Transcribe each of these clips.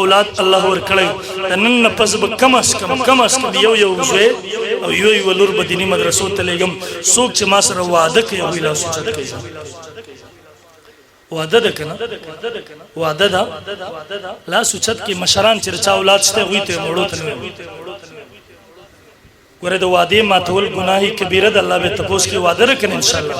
اولاد الله ورکړی د نن نه پس به کم از کم کم از کم یو یو زوی او یو یو لور به دیني مدرسو ته لېږم. څوک چې ما سره وعده کوي، هغوی لاس اوچت کوي. وعده ده کنه؟ وعده ده؟ لاس اوچت کې مشران چې چا اولاد شته، هغوی ته، مړو ته نه. ګوره، د وعدې ماتول ګناه کبیره ده، الله به تپوس کې. وعده رکنه ان شاء الله.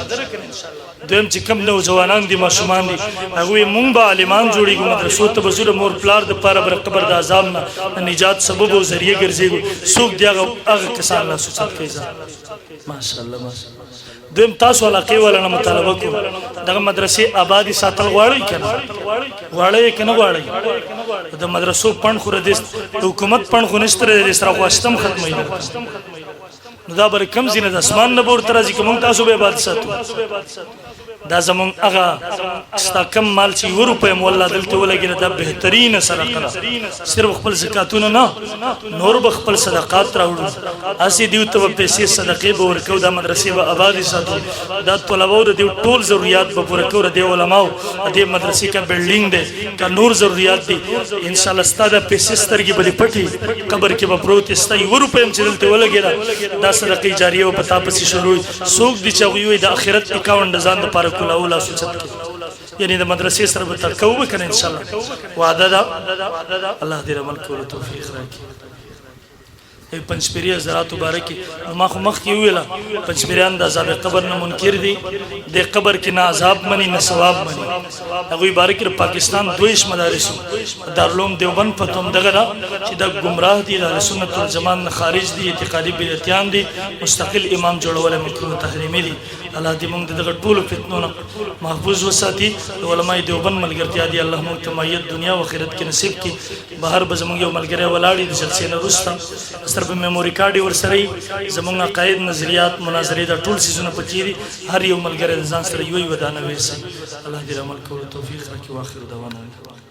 دویم، چې کم نوجوانان دي، ماشومان دي، هغه مونږ به عالمان جوړیږو، مدرسو ته به ځو، مور پلار د پاره بر قبر د عذاب نه نجات سبب او ذریعہ ګرځيږو. څوک دی هغه کسان لاس اوچت کوي؟ ماشاءالله، ماشاءالله. دویم، تاسو علاقې والا نه مطالبه کوم، دغه مدرسې آبادی ساتل غواړي کنه؟ غواړي کنه؟ غواړي. د مدرسو پڼ خو د حکومت پڼ خو نشته، د سره غواستم ختمي. نو دا بر کم زینه د اسمان نه بور ترازی کوم، تاسو به آباد ساتو. دا زمون هغه ستا کم مال چې یو روپۍ مو الله دلته ولګي، دا بهترینه صدقه ده. صرف خپل زکاتونه نه، نور به خپل صدقات راوړو، اسی دیو ته پیسې صدقې به ورکو، دا مدرسې به آبادی ساتو، دا طلباو د دیو ټول ضرورت به پوره کوو، د علماو د مدرسې کا بلډینګ دی کا نور ضرورت دي. ان شاء الله ستا د پیسې سترګې به پټي، قبر کې به پروت. ستا یو روپۍ هم چې دلته ولګي، دا صدقې جاریه او پتا پسې شروع. څوک دي چې هغوی د آخرت اکاونټ ځان د پاره کولاو؟ لاس اوچت کړي. یعنی د مدرسې سره به تر کوو کنه؟ ان شاء الله وعده ده. الله دې عمل کولو توفیق راکړي. ای پنځپیری حضرات مبارک، ما خو مخ کې ویله، پنځپیریان د عذاب قبر نه منکر دي، د قبر کې نه عذاب مني نه ثواب مني. هغه بارک پاکستان دویش مدارسو دارالعلوم دیوبند پتوم دغه دا چې دا گمراه دي، د سنت والجماعت نه خارج دي، اعتقادي بدعتيان دي، مستقل امام جوړول مکروه تحریمي دي. الله دې موږ دغه ټولو فتنو نه محفوظ وساتي. د علماء دیوبند ملګرتیا دی الله موږ ته معیت دنیا او آخرت کې نصیب کړي. بهر به زموږ یو ملګری ولاړی د جلسې نه وروسته، سره په میموري کارت ورسره زموږ عقاید، نظریات، مناظرې، دا ټول څیزونه پکې دي. هر یو ملګری د ځان سره یو یو دانه ویسي. الله دې عمل کولو توفیق راکړي. واخر دعوانا.